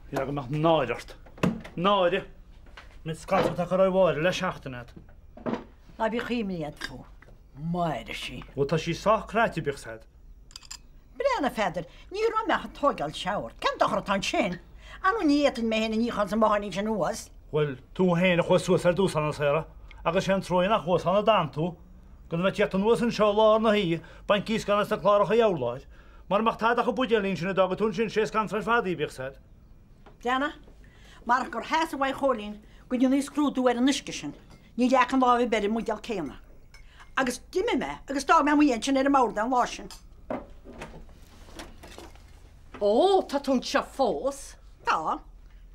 Shílfeá go mbeadh náire ort. Náire! An méid scansa atá curtha ar Mháire le seachtain agat. Ná bíodh imní ort fúithi. Máire sí. Bhuel, tá sí sách cráite, bíodh 's a'd. Breathnaigh, a Pheadair, ní raibh mé ach ag tóigeáil shower. Cén dochar atá ansin? Ar ndóigh ní fhéadfainn mé féin a níochán sa mbotháinín sin thuas. Bhuel, tú féin a chuaigh suas ar dtús ann, a Sarah, agus sé an truaighe nach thuas ann a d'fhan tú. Gan a bheith ag tíocht anuas anseo i lár na hoíche, baint gíoscán as na cláracha urláir. Mara mbeadh tada ach an buidéilín sin a d'fhága tú ansin, sé scansa ar fad í, bíodh 's a'd. Breathnaigh, marach gur theastaigh uaidh Chóilín go ndéanfaí scrúdú ar an uisce sin, ní leagfainn lámh ar bith ar an mbuidéal céanna. Agus d'imigh mé agus d'fhág mé amuigh ansin ar an mbord é an lá sin. Ó, tá tú anseo fós? Tá.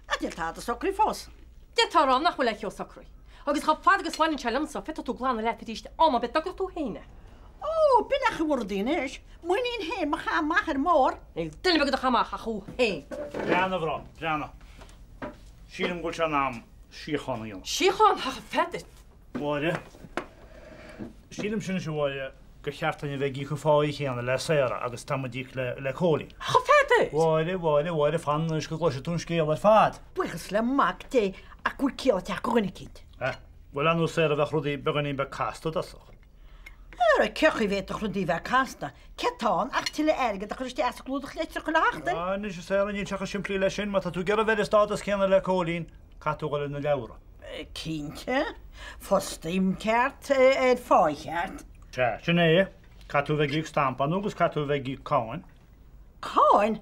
Ach níl tada socraithe fós. D'fhéadfá a rá nach bhfuil aon cheo socraithe. Agus chomh fada agus a bhaineann sé liomsa, féadfaidh tú glanadh leat arís am ar bith a dtoghfaidh tú féin é. Ó, b'in é an chaoi a bhfuil rudaí anois. Muinín féin mo chaith amach ar an mbóthar. Níl duine ar bith do chaith amach ach thú féin. Breathnaigh, a mhná, breathnaigh. Sílim go bhfuil sé in am síocháin a dhéanamh. Síocháin? Ach a Pheadair! Mháire, Sílimse anois, a Mháire, gur cheart dúinn a bheith ag íoc an pháí chéanna le Sarah agus atá muid ag íoc le Cóilín. Ach a Pheadair! Mháire, Mháire, Mháire, fan anois go gcloisfidh tú an scéal ar fad. Buíochas le Mac Dé ach go bhfuil ciall ag teacht go dhuine eicínt. Eh, bhuel, ar ndóigh Sarah, bheadh rudaí beagáinín beag casta i dtosach. Ara, cé chaoi a bhféadfadh rudaí a bheith casta? Céard atá ann ach tuilleadh airgid a chur isteach sa chlúdach leictreach chuile sheachtain? Ah, anois a Sarah, níl sé chomh simplí leis sin. Má tá tú ag iarraidh bheith ar an stádas céanna le Cóilín, caithfidh tú a dhul ar na leabhra. Cinnte. Fostaí ceart ar phá cheart. Sea, sin é. Caithfidh tú a bheith ag íoc stampa nó agus caithfidh tú a bheith ag íoc cáin. Cáin?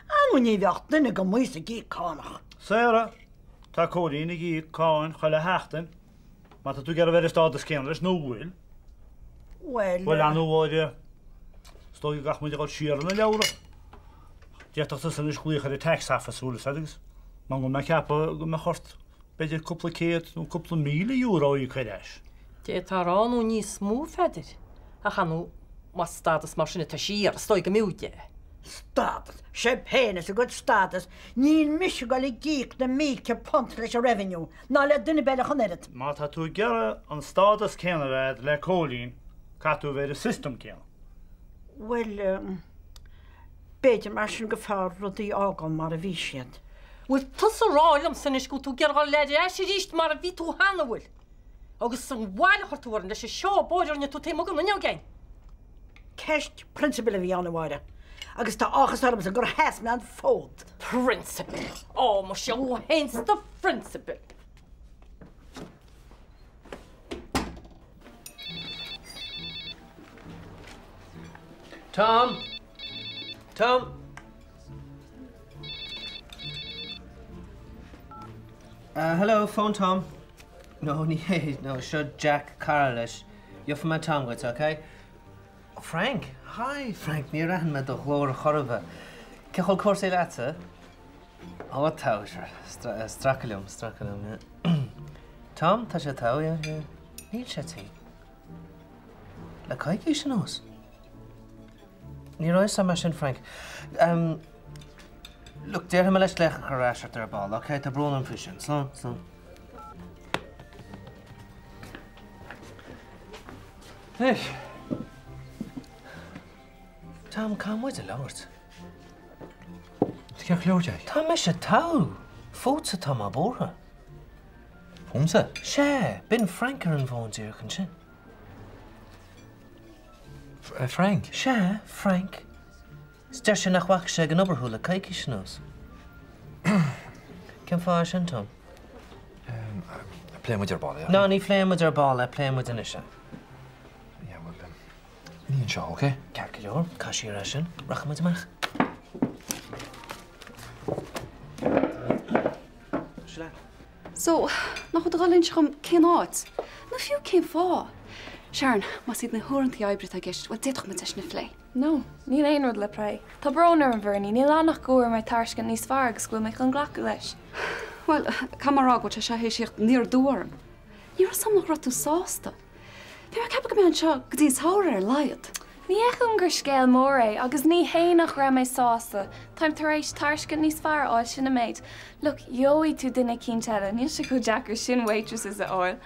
Ar ndóigh ní bheadh duine go maois ag íoc cánach. Sarah, tá Cóilín ag íoc cáin chuile sheachtain. Má tá tú ag iarraidh a bheith ar an stádas céanna leis, nó bhfuil? Bhuel. Bhuel, ar ndóigh, a Mháire, is dóigh go gcaithfidh muid a dhul siar ar na leabhra. D'fhéadfadh tusa anois glaoch ar an tax office, bhfuil fhios a'd, agus mar go mbeidh ceapadh go mbeadh ort b'fhéidir cúpla céad nó cúpla €1,000 a íoc ar ais. D'fhéadfá a rá nó níos mó, a Pheadair. Ach ar ndóigh, más stádas mar sin atá sí a iarraidh, is dóigh go mb'fhiú di é. Stádas! Sibh féin is a gcuid stádas! Níl mise ag dul ag íoc na mílte punt leis an Revenue. ná le duine ar bith eile ach an oiread. Má tá tú ag iarraidh an stádas céanna a bheith a'd le Cóilín, caithfidh tú a bheith ar an system céanna. Bhuel, b'fhéidir mar sin gur fearr rudaí a fhágáil mar a bhí siad. Bhfuil tusa a rá liomsa anois go bhfuil tú ag iarraidh dhul ar ais arís mar a bhí tú cheana, bhfuil? Agus an bhail a chuir tú orainn leis an seó bóthair a rinne tú taobh amuigh den fhuinneog againn. Ceist prionsabail a bhí ann, a Mháire, agus tá áthas ormsa gur sheas mé an fód. Prionsabail! Ó, muise, thú fhéin 's do phrionsabail! Tom! Tom! Uh, hello, phone Tom. No, ní hé, no, seo Jack cara leis. Gheobhaidh mé Tom duit, ok? Frank! Hi, Frank, níor aithin mé do ghlór ar chor ar bith. Cén chaoi a bhfuil cúrsaí leatsa? Ó, togha, sure. Stracadh liom, stracadh liom, yeah. Tom, tá sé togha, yeah, yeah. Níl sé tinn. Le coicís anuas. Ní raibh fhios a'm é sin, Frank. Um, look, déarfaidh mé leis glaoch a chur ar ais ort ar ball, ok? Tá brón orm faoi sin. Slán, slán. Anois. Tom, caithfidh muid a labhairt. Ceart go leor, Jack. Tá mise togha. Fútsa atá mé buartha. Fúmsa? Sea, b'in Frank ar an bhfón díreach ansin. Frank? Sea, Frank. Is deir sé nach bhfaca sé ag an obair thú le coicís anuas. Cén fáth é sin, Tom? Pléifidh muid ar ball é. No, ní phléifidh muid ar ball é, pléifidh muid anois é. Yeah, well, ní anseo, ok? Ceart go leor, caith siar é sin. Rachaidh muid amach. So, nach bhfuil tú ag dul a inse dhom cén áit? Nó fiú cén fáth? Sharon, más iad na huaireantaí oibre atá i gceist, bhuel, d'fhéadfadh muid é sin a phlé. No, níl aon rud le plé. Tá brón orm, Bhernie, níl ann ach go bhfuair mé tairiscint níos fearr agus go bhfuil mé chun glacadh leis. Bhuel, caithfidh mé a rá go bhfuil sé seo théis theacht aniar aduaidh orm. Ní raibh 'fhios a'm nach raibh tú sásta. Bhí mé ag ceapadh go mbeifeá anseo go dtí an samhradh ar a laghad. Ní fheicim gur scéal mór é, agus ní hé nach raibh mé sásta, táim tar éis tairiscint níos fearr a fháil, sin an méid. Look, gheobhaidh tú duine eicínt eile, níl sé chomh deacair sin waitresses a fháil.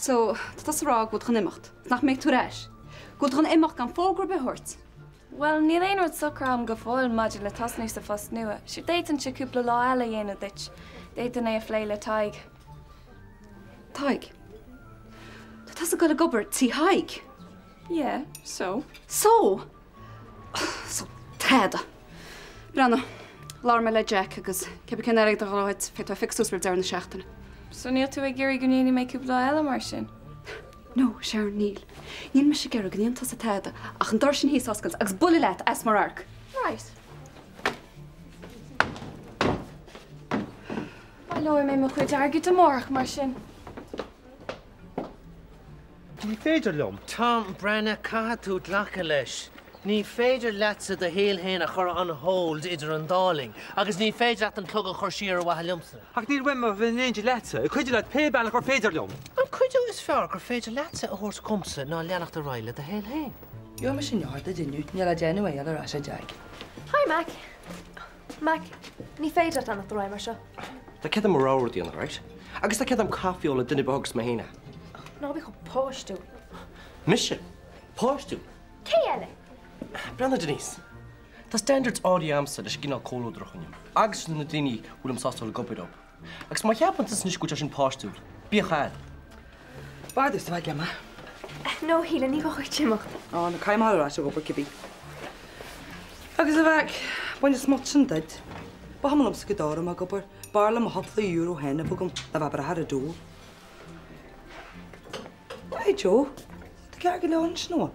So, tá tusa ag rá go bhfuil tú chun imeacht, nach mbeidh tú ar ais? Go bhfuil tú chun imeacht gan fógra ar bith a thabhairt? Bhuel, níl aon rud socraithe agam go fóill maidir le tosnú sa phost nua. Sure, d'fhéadfainnse cúpla lá eile a dhéanamh duit. D'fhéadfainn é a phlé le Tadhg. Tadhg? Tá tusa ag dul ag obair tí Thaidhg? Yeah, so? So? So tada. Breathnaigh, labhair mé le Jack agus cibé cén airgead a ghnóthóidh tú, beidh tú á phiocadh suas roimh deireadh na seachtaine. So níl tú ag iarraidh go ndéanfaidh mé cúpla lá eile mar sin? No, Sharon, níl. Níl mise ag iarraidh go ndéanfaidh tusa tada ach an doras sin thíos a oscailt agus bualadh leat as mo radharc. Right. Baileoidh mé mo chuid airgid amárach mar sin. Ní féidir liom. Tom, Breathnaigh, caithfidh tú glacadh leis. Ní féidir leatsa do shaol féin a chur on hold idir an dá linn, agus ní féidir leat an clog a chur siar ar mhaithe liomsa. Ach níl uaim ach a bheith in éindí leatsa, ag cuidiú leat pé bealach gur féidir liom. An cuidiú is fearr gur féidir leatsa a thabhairt dhomsa ná leanacht ar aghaidh le do shaol féin. Gheobhaidh mise neart duit inniu, níl le déanamh a fháil ar ais ag Jack. Hi Mac. Mac, ní féidir leat leanacht ar aghaidh mar seo. Tá cead agam mo rogha rud a dhéanamh, right? Agus tá cead agam caife a ól le duine ar bith a thugas mé féin é. Ná bí chomh páistiúil. Mise? Páistiúil? Cé eile? Breathnaigh, Denise. Tá standards áirithe agamsa leis an gcineál comhluadar a choinním agus leis na daoine a bhfuilim sásta dul ag obair leo. Agus má cheapann tusa anois go bhfuil sé sin páistiúil, bíodh a'd. B'fhearr duit a bheith ag imeacht. No, a Shíle, ní gá dhuit imeacht. Ó, no, caithfidh mé a dhul ar ais ag obair cibé. Agus a mhac, bain an smut sin duit. Ba chuma liomsa go deo a raibh mé ag obair, b'fhearr liom mo chúpla euro féin a bheith agam ná bheith ag brath ar an dole. Hey Joe, tá ceart go leor ansin, an bhfuil?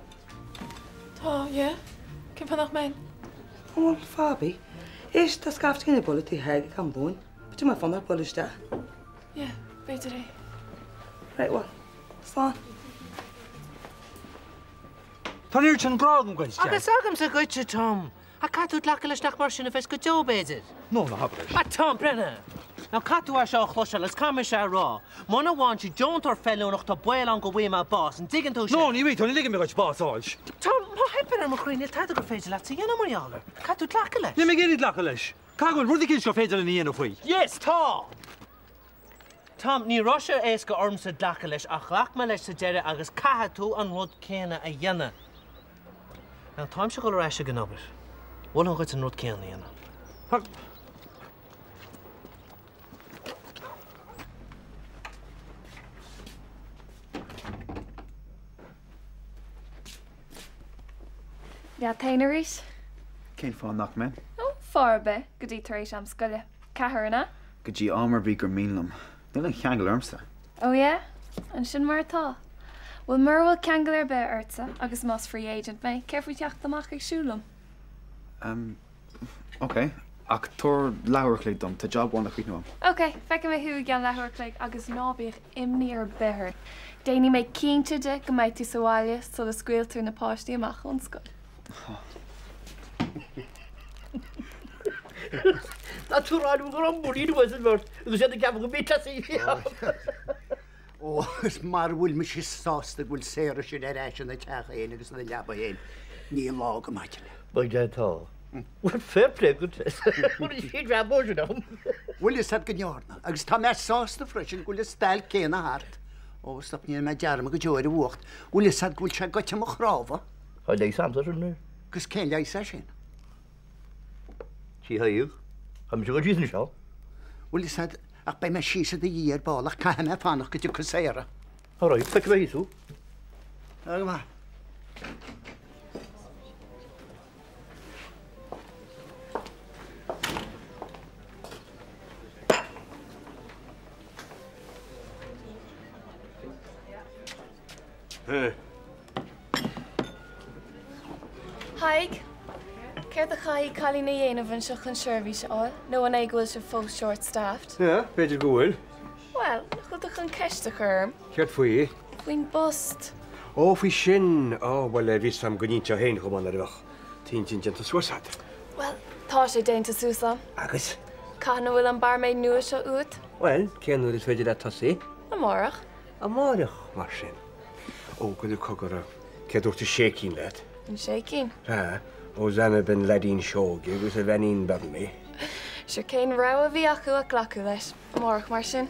Tá, yeah. Cén fáth nach mbeinn? Bhuel, Fabi, éist, tá scaifte ag bualadh tigh Thaidhg ag am lóin. B'fhéidir go mbeadh fonn ort bualadh isteach. Yeah, b'fhéidir é. Right, well, slán. Tá an oiread sin grá agam dhuit, Jack. Agus agamsa dhuitse, Tom. Ach caithfidh tú glacadh leis nach mar sin a bheas go deo, b'fhéidir. No, ná habair é sin. A Tom, breathnaigh! Now caithfidh tú é seo a chloisteáil agus caithfidh mise é a rá. Muna bhfaigheann sí deontóir feiliúnach tá baol ann go bhfaighidh mé bás, an dtuigeann tú sin? No, ní bhfaighidh tú, ní ligfidh mé dhuit bás a fháil. Tom, má theipeann ar mo chroí níl tada gur féidir leatsa a dhéanamh mar gheall air. Caithfidh tú glacadh leis. Níl mé ag iarraidh glacadh leis. Caithfidh go bhfuil rud eicínt gur féidir linn a dhéanamh faoi. Yes, tá! Tom, ní raibh sé éasca ormsa glacadh leis ach ghlac mé leis sa deireadh agus caithfidh tú an rud céanna a dhéanamh. Now, táimse ag dul ar ais ag an obair. Mholfainn dhuit an rud céanna a dhéanamh. Leat féin arís? Cén fáth nach mbeinn? Ó, fáth ar bith, go dtí tar éis am scoile. 4, an ea? Go dtí am ar bith gur mian liom. Níl aon cheangal ormsa. Oh yeah? An sin mar atá? Bhuel, mura bhfuil ceangal ar bith ortsa, agus más free agent mé, céard faoi theacht amach ag siúl liom? Em, ok. Ach tabhair leathuair a chloig dom, tá job amháin le críochnú agam. Ok, feicfidh mé thú i gceann leathuair a chloig agus ná bíodh imní ar bith ort, déanfaidh mé cinnte de go mbeidh tú sa bhaile sula scaoiltear na páistí amach ón scoil. Tá tú ag rá liom go raibh muirín uait an bheirt agus iad ag ceapadh go mbíonn cleasaí Ó, is mar a bhfuil mise sásta go bhfuil Sarah sin ar ais ina teach féin agus ina leaba féin, níl lá go maidin. Ba é tá. Bhuel, fair play duit. Bhuel, is féidir leat bó sin ann. Bhfuil fhios a'd go ndearna, agus tá mé sásta freisin go bhfuil an stailc céanna thart. Ó, stop, ní dhéanfaidh mé dearmad go deo ar an bhfuacht. Bhfuil fhios a'd go bhfuil sé goite mo chnámha? Tá leigheas a'msa sin anois. Agus cén leigheas é sin? Tigh Thaidhg. Tá mise ag dul síos anois ann. Bhfuil fhios a'd, ach beidh mé síos i do dhiaidh ar ball ach caithfidh mé fanacht go dtiocfaidh Sarah. All right, feicfidh mé thíos thú. Tá go maith. Thaidhg, Céard a chaithfidh cailín a dhéanamh anseo chun seirbhís a fháil? Nó an é go bhfuil sibh fós short-staffed? Yeah, b'fhéidir go bhfuil. Bhuel, nach bhfuil tú chun ceist a chur orm? Céard faoi? Faoin bpost. Ó, faoi sin! Ó, bhuel, bhí 'fhios a'm go n-inseofá féin chomh maith nuair a bheadh t'intinn déanta suas a'd. Bhuel, tá sé déanta suas a'm. Agus? Cathain a bhfuil an barmaid nua seo uait? Bhuel, cén uair is féidir leat tosaí? Amárach. Amárach, mar sin. Ó, gabh i leith cogar, céard a dúirt an séicín leat? An séicín? Sea, Osama bin Ladin Seoige agus a bheainín Bernie. Sure cén rogha a bhí acu ach glacadh leis. Amárach, mar sin.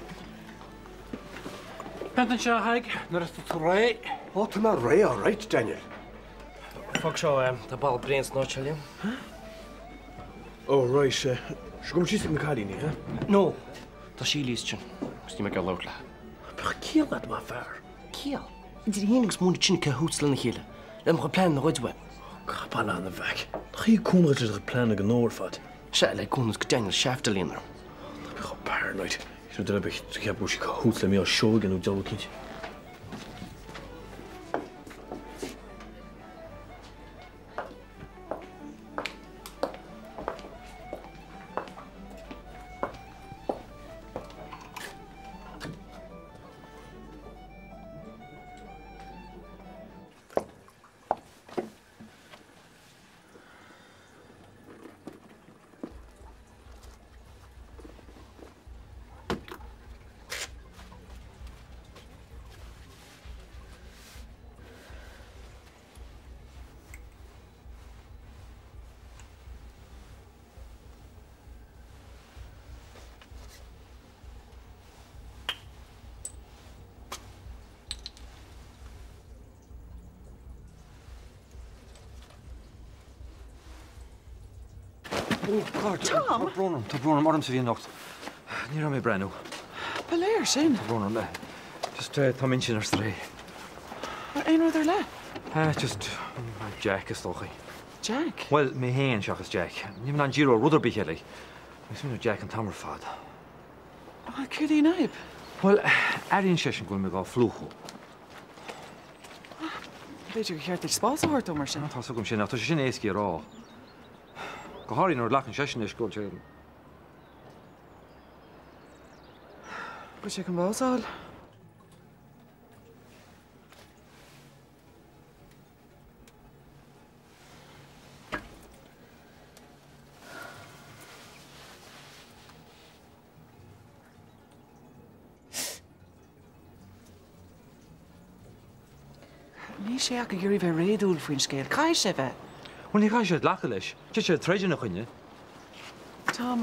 Bead anseo, a Thaidhg, nuair atá tú réidh. Ó, tá mé réidh all right, Daniel. Fág seo, tá boladh bréan san áit seo, Liam. Oh, right, sea. Gabhfaidh muid síos ag na cailíní, huh? No! Tá Síle thíos ansin agus níl mé ag iarraidh labhairt léi. Bheadh ciall agat, maith an fear. Ciall? Idir í féin agus Móinín sin in cahoots lena chéile, le mo chuid pleananna a ghoid uaim. Capall ann, a mhac. Nach í cúnamh duit le do chuid pleananna gnó ar fad? Sea, le cúnamh go Daniel Shaft a líonadh. Ná bí chomh paranoid. Is rud eile, bheadh tú ag ceapadh go bhfuil sí in cahoots le Mícheál Seoige nó diabhal eicínt. Tom! Tá brón orm, tá brón orm, ormsa a bhí an locht. Ní raibh mé ag breathnú. Ba léir sin. Tá brón orm. Just tá m'intinn ar strae. Aon rud ar leith? Just Jack is dócha. Jack? Bhuel, mé féin seachas Jack. Níl mé in ann díriú ar rud ar bith eile. Ag smaoineamh ar Jack an t-am ar fad. Céard í an fhadhb? Bhuel, airíonn seisean go bhfuil mé dhá phlúchadh. B'fhéidir gur cheart duit spás a thabhairt dó mar sin. Tá 's agam sin, ach tá sé sin éasca a rá. Go háirithe nuair a ghlacann seisean leis go bhfuil sé. Go bhfuil sé chun bás a fháil. Níl sé ach ag iarraidh bheith réadúil faoin scéal. Caithfidh sé bheith. Bhuel, ní chaithfidh sé glacadh leis. D'fhéadfadh sé troid ina choinne. Tom,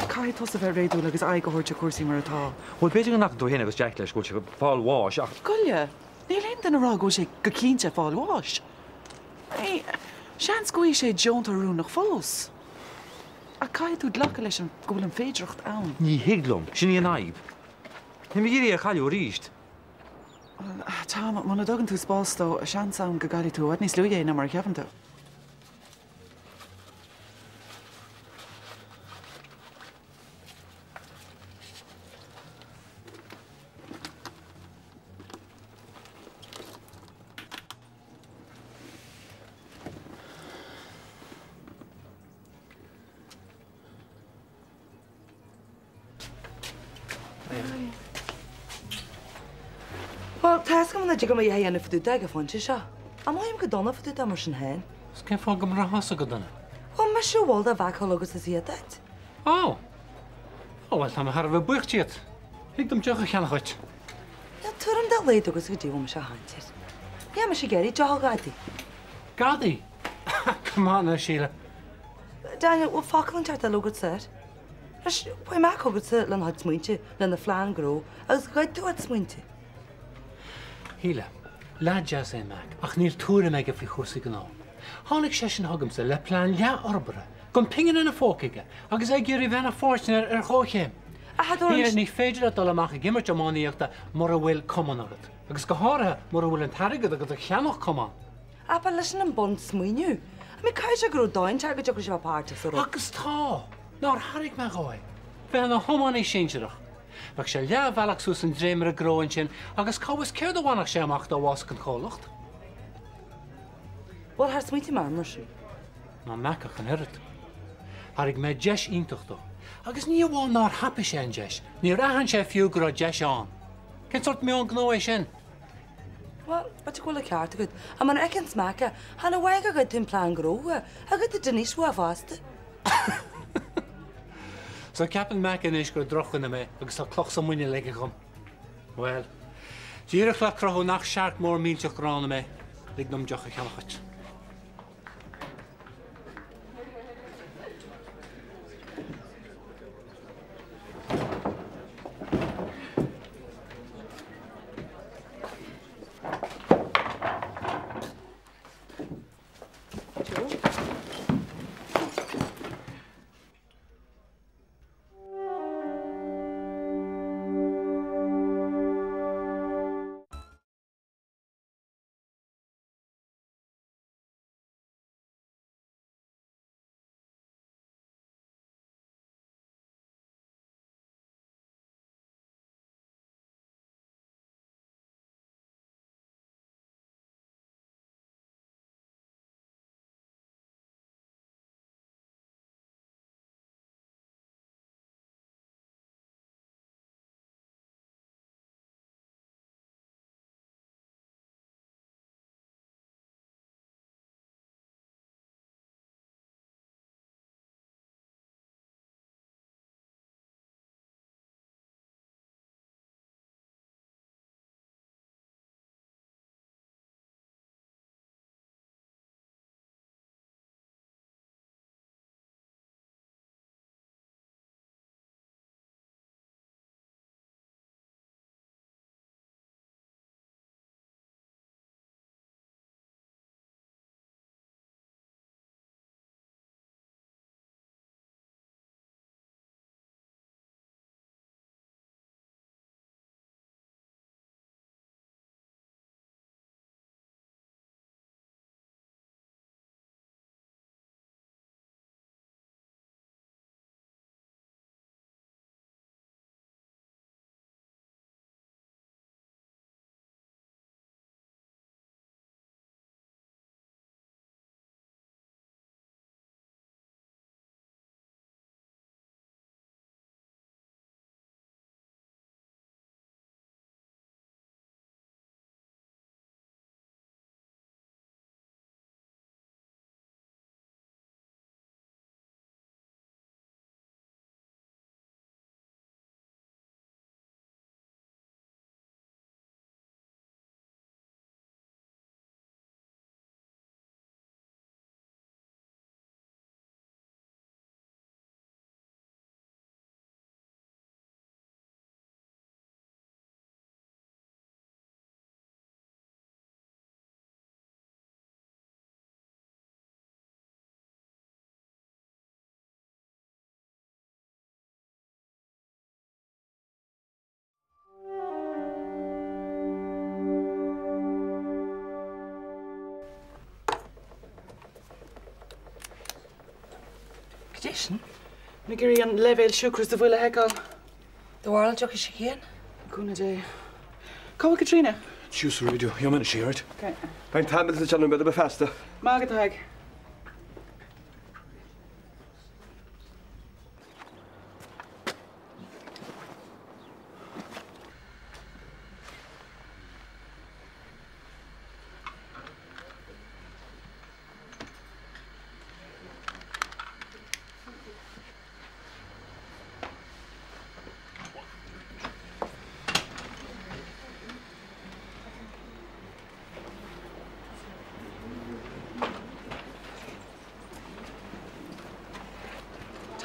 caithfidh tusa bheith réadúil agus aghaidh a thabhairt ar chúrsaí mar atá. Bhuel, b'fhéidir go nglacann tú féin agus Jack leis go bhfuil sé ag fáil bháis ach. Goile! Níl aon duine ag rá go bhfuil sé go cinnte ag fáil bháis. Seans go bhfaighidh sé deontas oiriúnach fós. Ach caithfidh tú glacadh leis an go bhfuil an féidearthacht ann. Ní thig liom. Sin í an fhadhb. Níl mé ag iarraidh é a chailleadh arís. Bhuel, Tom, muna dtugann tú spás dó, seans ann go gcaillfidh tú i bhfad níos luaithe é ná mar a cheapann tú. Bhuel, tá a fhios agam nach dtig liom a dhath a dhéanamh fá dtaobh de ag an phointe seo. Ach mothaím go dona fá dtaobh de mar sin féin. Is cén fáth go mbraithfeása go dona? Bhuel, mise a mhol do Mhac a dhul agus is iad duit. Ó! Ó, bhuel, tá mé thar a bheith buíoch díot. Lig dom deoch a cheannach dhuit. Níl tuairim dá laghad agatsa goidé a bhfuil mise a chaint air. Níl mise ag iarraidh deoch a ghadaí. Gadaí? Come on now, Síle. Daniel, bhfuil focal inteacht eile agatsa air? Anois, chuaigh Mac chugatsa lena chuid smaointe, lena phlean gnó, agus ghoid tú a chuid smaointe. Shíle, leaid deas é Mac, ach níl tuairim aige faoi chúrsaí gnó. Tháinig seisean chugamsa le plean leathfhorbartha, gan pingin ina phóca aige, agus é ag iarraidh bheith ina pháirtnéir ar chomhchéim. Shíle, ní féidir leat dul amach ag imirt iománaíochta mura bhfuil cumann agat, agus go háirithe mura bhfuil an t-airgead agat a cheannach cumann. Ach ba leisean an bunsmaoineamh. I mean, caithfidh sé go raibh dóigh inteacht go dtiocfadh sé bheith páirteach sa rud. Agus tá! Nár thairg mé dhó é? Bheith ina thiománaí sinsearach. Bheadh sé leathbhealach suas an dréimire gnó ansin agus cá bhfios céard a bhainfeadh sé amach dá bhfásfadh an comhlacht? Bhuel, char smaointigh mé air mar sin. Ná Mac ach an oiread. Thairg mé deis iontach dó. Agus ní amháin nár thapaigh sé an deis, níor aithin sé fiú go raibh deis ann. Cén sórt meon gnó é sin? Bhuel, b'fhéidir go bhfuil an ceart agat. Ach mar a fheiceanns Mac é, chan amháin gur ghoid tú an plean gnó uaidh, ach ghoid tú Denise uaidh fosta. So ceapann Mac anois gur drochdhuine mé agus tá cloch sa muineál aige dhom. Bhuel, díreach le cruthú nach searc mór millteach gránna mé, lig dom deoch a cheannach dhuit. Cad é sin? Mé ag iarraidh an leibhéal siúcra sa bhfuil a sheiceáil. Do bharúil an dtiocfaidh sí féin? Cúnamh Dé. Cá bhfuil Caitríona? Thuas sa radio. Gheobhaidh mé anois í, alright? Ok. Beidh an t-am sa teann beidh feasta. Maith agat, a Thaidhg.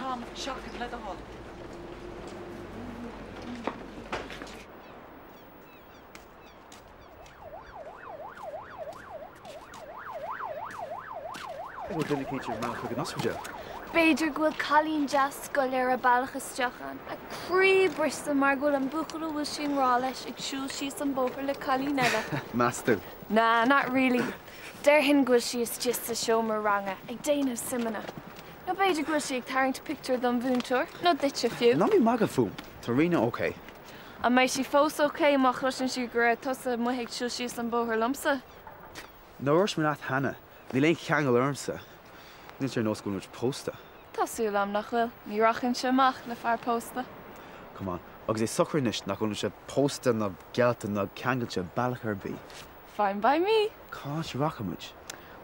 Tom, seachain, le do thoil. Bhfuil duine eicínt ar a mbealach chuig an ospidéal? B'fhéidir go bhfuil cailín deas scoile ar a bealach isteach ann, a croí briste mar go bhfuil an buachaill a bhfuil sí i ngrá leis ag siúl síos an bóthar le cailín eile. Meas tú? Nah, not really. Déarfainn go bhfuil sí istigh sa seomra ranga ag déanamh suimeanna. Nó b'fhéidir go bhfuil sí ag tarraingt pictiúr don mhúinteoir, nó duitse fiú. Ná bí ag magadh fúm, tá Ríona ok. An mbeidh sí fós ok má chloiseann sí go raibh tusa amuigh ag siúl síos an bóthar liomsa? Nár dhúirt mé leat cheana, níl aon cheangal ormsa. Níl sé ar nós go bhfuil muid pósta. Tá súil agam nach bhfuil. Ní rachainnse amach le fear pósta. Come on. Agus é socair anois nach bhfuil mise pósta ná geallta ná ceangailte bealach ar bith. Fine by me. Cá háit a rachaidh muid?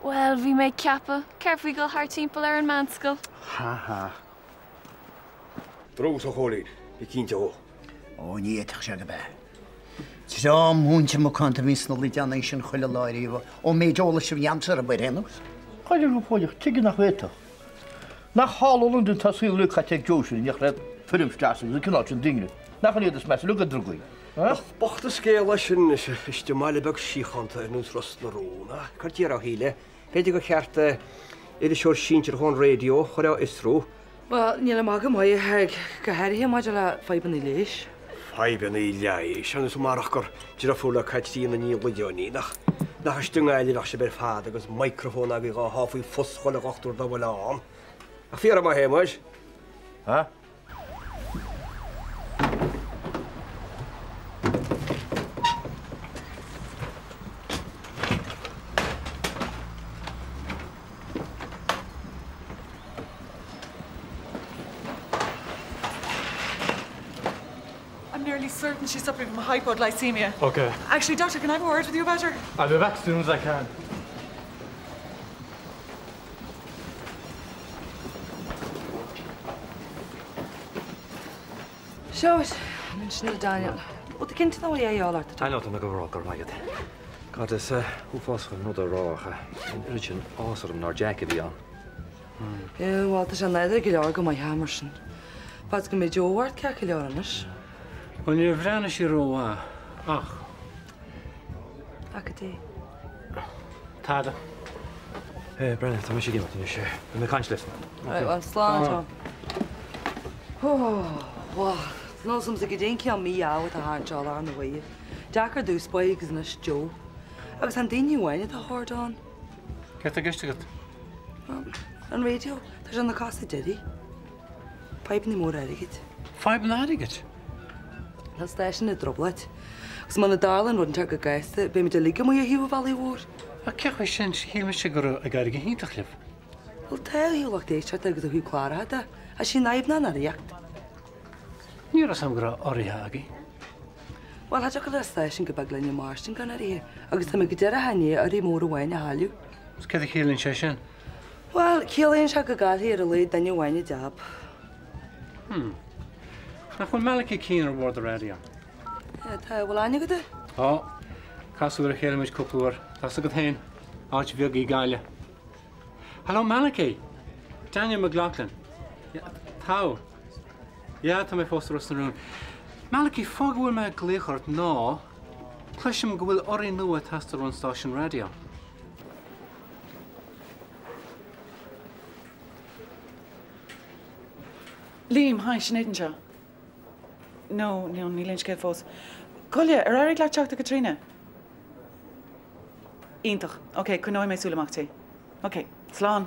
Bhuel, bhí mé ag ceapadh, céard faoi dhul thart timpeall ar an meánscoil? Ha ha. Drugs, a Chóilín, bí cinnte dhó. Ó, ní fhéadfadh sé go b'ea. Dream múinte macánta a bhíonn sna leideanna sin chuile lá ariamh, ón méid eolais a bhí a'msa orthu ar aon nós. Chuile rud fóilleach, tuige nach bhféadfadh? Nach thall i Londain tá saol uilig caite ag Joe sin, nach raibh foirm isteach agus an cineál sin daoine, nach in iad is measa uilig na drugaí, ha? Nach bocht an scéal é sin anois, istigh i mbaile beag síochánta ar nós Ros na Rún, ach cad déarfá a Shíle, b'fhéidir gur cheart iriseoir sinsearach ón raidió a chur á fhiosrú. Bhuel, níl ag magadh maith, a Thaidhg, go háirithe maidir le fadhbanna leighis. Fadhbanna leighis, agus marach gur deirfiúr le Caitríona Ní Loideáin í, nach nach istigh i nGaillimh a bheadh sibh ar fad agus microphone agaibh dhá shá faoi phus chuile dhochtúir dá bhfuil ann. Ach fíor maith é, muis. Ha? I'm nearly certain she's suffering from hypoglycemia. Okay. Actually, doctor, can I have a word with you about her? I'll be back as soon as I can. Seo sin é Daniel. Ó tá cinnte nach bhfuil a fháil ort. I know tá mé go raibh go raibh maith agat. God is uafásach an rud a rá ach an oiread sin áthas orm nár Jack a bhí ann. Bhuel tá sé nádúrtha go leor go maith mar sin. Fad is go mbeidh Joe ort ceart go leor anois. Bhuel níor bhreathnaigh sí rómhaith ach. Ach cad é? Tada. Hey Brenna, tá mise ag imeacht anois. Beidh mé ag caint libh. Right, well, slán Tom. Oh, wow. Níl 's a'msa goidé an cineál mí-ádh atá thart anseo ar na bhfuil. Deacair dtús báire agus anois Joe. Agus an duine amháin atá thart ann. Céard tá i gceist agat? An raidió, tá sé na cosa deiridh. Fadhbanna móra airgid. Fadhbanna airgid? Tá an stáisiún i dtrioblóid. Agus muna dtarlaíonn rud inteacht go gasta, beimid uilig amuigh ar thaobh an bhealaigh mhóir. Ach cén chaoi sin, shíl mise go raibh ag éirí go hiontach libh. Bhuel tá ó thaobh lucht éisteachta agus ó thaobh cláracha de, ach sí an fhadhb ná an urraíocht. Ní raibh 's a'm go raibh urraithe agaibh. Bhuel, cha dtiocfadh le stáisiún chomh beag linne mairstin gan urraithe, agus tá mé go díreach i ndiaidh urraí mór amháin a chailleadh. Is céard a chiallaíonn sé sin? Bhuel, ciallaíonn sé go gcaillfidh ar a laghad duine amháin a jab. Hmm. Nach bhfuil Malachy Keane ar bhord an raidió? Yeah, tá. Bhfuil aithne agat air? Tá. Casadh ar a chéile muid cúpla uair. Tá's agat féin. Áit bheag í Gaillimh. Hello, Malachy! Daniel McLaughlin. Yeah, tá. Yeah, tá mé fós i Ros na Rún. Malachy, fáth go bhfuil mé ag glaoch ort ná cloisim go bhfuil urraí nua ag teastáil ón stáisiún raidió. Liam, hi, Sinéad anseo. No, no, níl aon scéal fós. Coille, ar éirigh leat teacht ar Caitríona? Iontach. Ok, coinneoidh mé súil amach di. Ok, slán.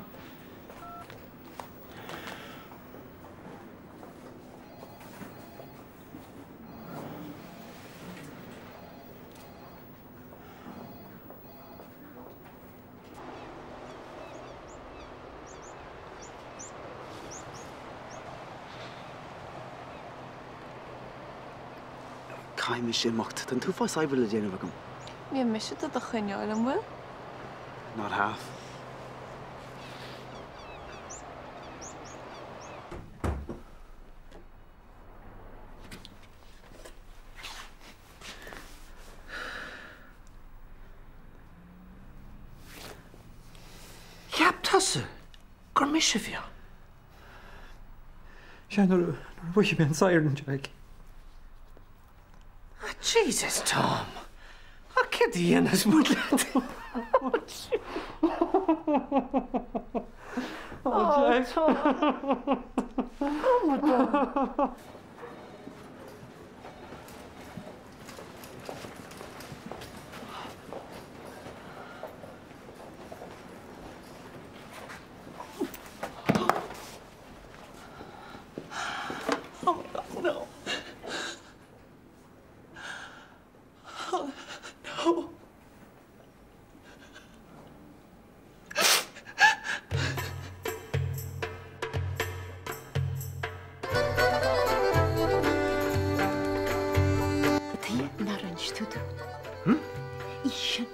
Caithfidh mise imeacht. Tá an t-uafás oibre le déanamh agam. Níl mise do do choinneáil, an bhfuil? Not half. Cheap tusa gur mise a bhí ann? Sea, nuair a chloisfidh mé an siren, Jack. Ah, Jesus, Tom! Ah, céard a dhéanfas muid leat? Oh, Jack. Tom. Oh, my God. Oh my God, no. Oh, no. Cad chuige nár inis tú domh? Í sin,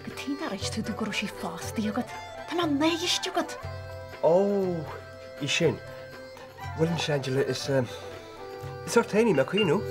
cad chuige nár inis tú domh go raibh sí fostaithe agat? Tá mé naimhdeach agat! Ó, í sin. Bhuel anois Angela, is, is ort féin í, mé ag cuimhniú.